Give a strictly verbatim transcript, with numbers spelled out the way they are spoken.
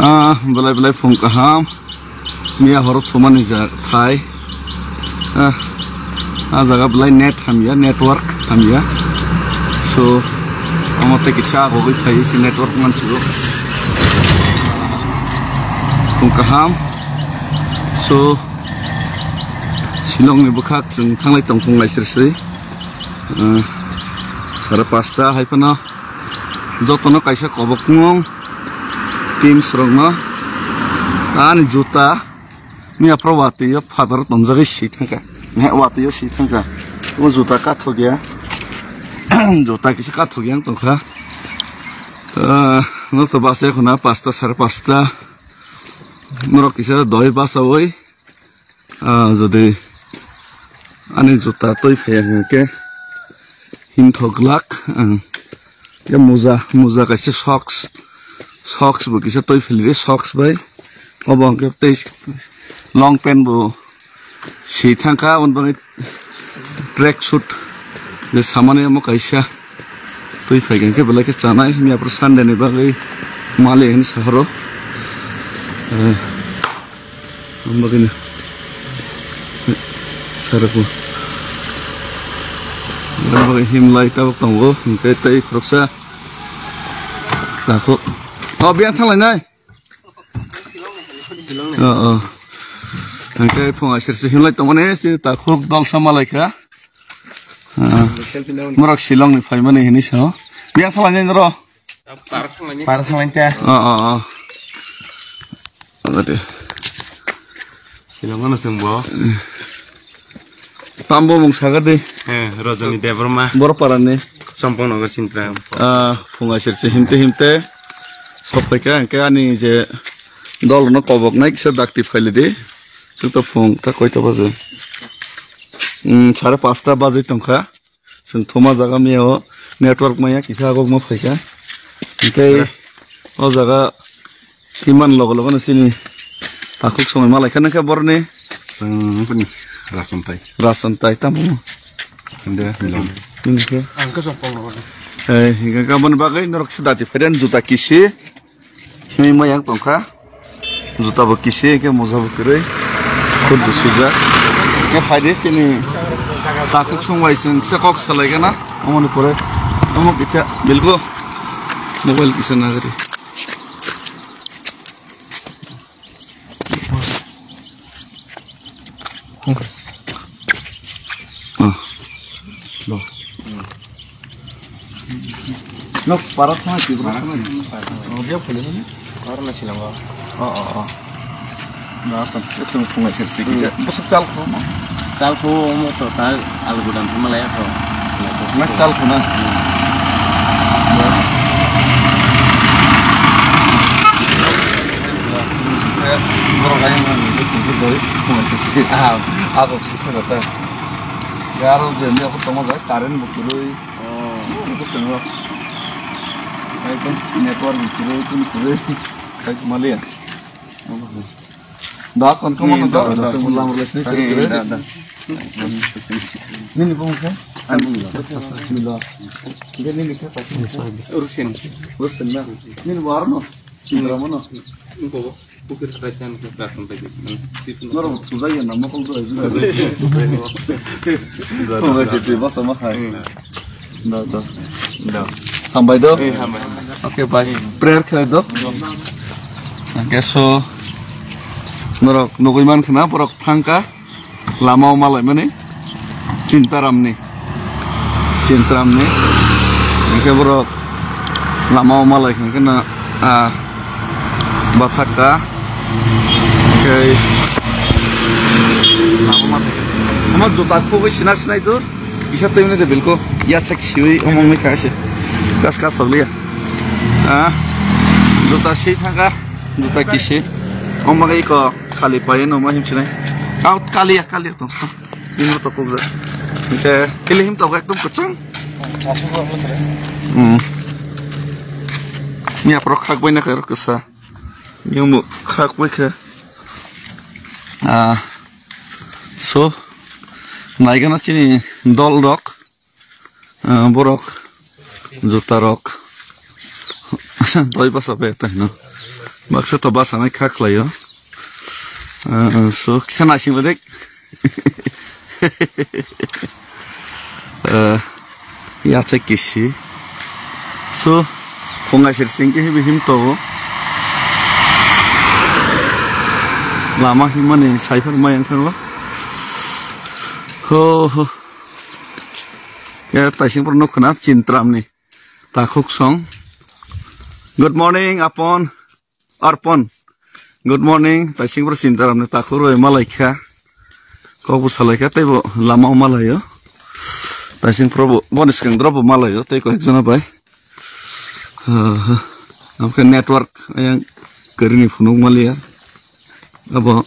Ah, belai belai phung kaham. Miya horo thumani ja thai. Ah, ah, jaga belai net hamya, network hamya. So, omo tei kisa agogwi phai si network mansugo. Phung kaham. So, Shillong ni bwkhak chwng thanglai tong phung laisir swi. Ah, sare pasta hai phano. Jotono kaisa kobok wng team srokno ani juta miya pro watwi o phataro tonjagwi si thangkha. Ne watwi o si thangkha. O juta kathok ya. Juta kisa kathok yang tongkha. Ah, no to basa khuna pasta sare pasta. Norok kisa doi basa oi. Ah, jodi ani juta twi phaiya hwnkhe himthok glak, ang ya muja, muja kaisa socks, socks bo kisa twi philiri socks bai. Obo hwnkhe tei long pant bo si thangkha, aboni bagwi track suit je samani omo kaisa. Twi phai khe belai khe chanai, himya phuru Sunday ni bagwi mali hini sahoro. Eh, ang bagwi ni sarako. Ang bagwi himlai tabuk tongo, hwnkhe tei khoroksa takhuk. Oh, biyang thanglainai. Oh, oh. Hwnkhe phung aisir se himlai tongmani, chini takhuk dol sama lai kha. Ah, selfie nang. Morok Shillong ni phaimani hinwi sao. Biyang thanglainai noro? Par thanglainai. Par thanglainai ta. Oh, oh, oh. Ogo de. Shillong ano chwng bo. Tambo mung saga de. Eh, Rajani Debbarma. Borok parani. Champang nogo Sintram. Ah, phung aisir se himte himte. Sophaikha hwnkhe ani je dol no kobok nai kisa dakti phailidi. Chwng to phung ta koita baje. Hmm, sare pasta bajwi tongkha. Chwng thoma jaga miya o network maya kisa agok ma phaikha. Hwnkhe o jaga iman logo logo no chini takhuk somoi malai kha nangkhe boroni. Chwng bini Rason tai. Rason tai tamo. Hinde milong. Hwnkhe. Ang khe song pong logo. Eh, hwnkhe aboni bagwi norok se dati phaidan juta kisi. Himwi mayang tongkha. Juta bo kisi, hwnkhe moja bo kwrwi. Khut bo swijak. Hwnkhe phaidi chini takhuk song bai chwng kisa kok salai gana. Omoni pore omo kisa bilgo mobile kisa nagari. Ah. Lo. Nok para thang ki bro. Oh, dia boleh ni. Para na silang. Oh, oh, oh. Na kan itu semua pungai sersi kita. Besok chal ko. Chal ko mo to ta algodam tu malaya ko. Nak chal ko na. Bro kaya mana ni itu doi pungai sersi. Ah, aku cerita kata. Yaro jeni aku tengok current bukurui. Oh, bukurui. Ekdom network bukurui, bukurui. Kayak malia. Da kon kamu da da da mulam relation kiri kiri. Da da. Nini bung khe? Ani lo. Milo. Nini khe? Rusen. Rusen na. Nini warno. Indra mono. Bobo. Pukir kata jan ke rasan tadi. Noro tuzai ya nama kol do. Tuzai. Tuzai. Tuzai. Basa ma hai. Da da. Da. Hambai do. Eh, hambai, hambai. Okay, bye. Prayer khlai do. Okay, so norok nugui man khna borok thangka. Lama o malaimani Chintaramni, Chintaramni. Hingke borok lama o malai hingke na, ah, bathakka. Hingke lama o malaikha. Omo juta khogoi sina sinai do. Kisa twi mwnwi de bilko. Yathek siwi omongni kha se. Kas kas sogliya. Ah, juta si thangka. Juta kisi. Omo iko. Khali pai no ma him chinai. Out kali ya, kali ya tong. Him to kok ja. Hingke kili him to ekdom kachang. Hmm. Ni apro khak bai na kar kasa. Ni mo khak bai kha. Ah. So, naigana chini dol rok. Ah, borok juta rok Doi basa bai ta hino. Baksa to basa nai kha khlaio. Ah, so kisa naising le dek. Ah, ya te kisi. So phungai sir sing ke hibi him to. Lama himani saifar mayang thango. Ho ho. Ya taising por nok khna chintram ni. Takhuk song. Good morning, Apon. Arpon. Good morning. Taising bro sinta ramne takhuk roi malaikha. Kok bo salaikha tei bo lama o malaio. Taising pro bo boni skang drop bo malaio tei koi jona bai. Amke network ayang kerini phunuk malia. Abo.